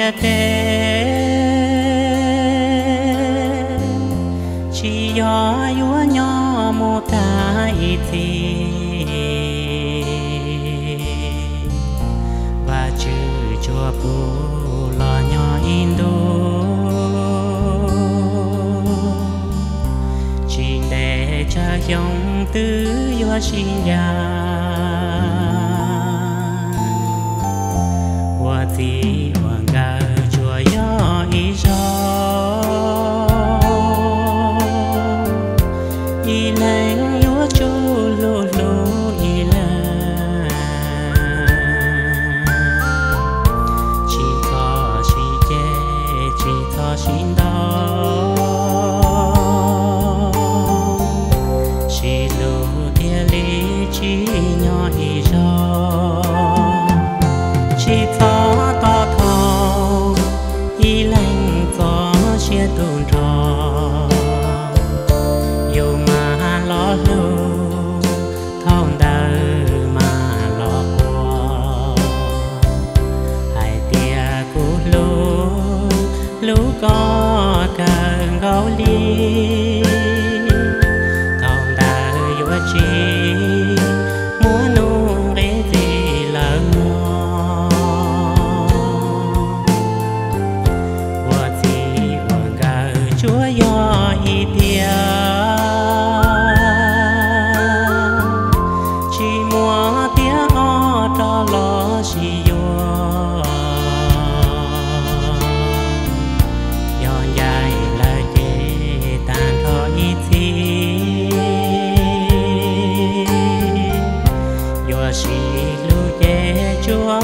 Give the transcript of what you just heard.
ntiaj teb, tsis yog yuav nyob mus tag ib txhis. Vajtswv tsuas pub los nyob ib ntus, tsis ntev tsawg xyoo twb yuav sib ncaim. Ua txij ua nkawm tsuas yog ib zaug, ib leeg yuav tsum hlub hlub ib leeg. Tsis txhob sib ceg, tsis txhob sib ntaus, sib hlub thiaj li tsis nyob ib zaug. Tsis txhob tos thaum ib leeg txoj sia tu nrho, yus mam los hlub, thaum ntawd mam los quaj hais tias kuv hlub, hlub koj kawg nkaus li. Thaum ntawd yuav tsis muaj nuj nqis ntxiv lawm mog. Ua txij ua nkawm tsuas yog ib tiam, tsis muaj tiam ob rov los sib yuav. Yog ncaim lawm ces tag nrho ib txhis, yuav sib hlub ces tsuas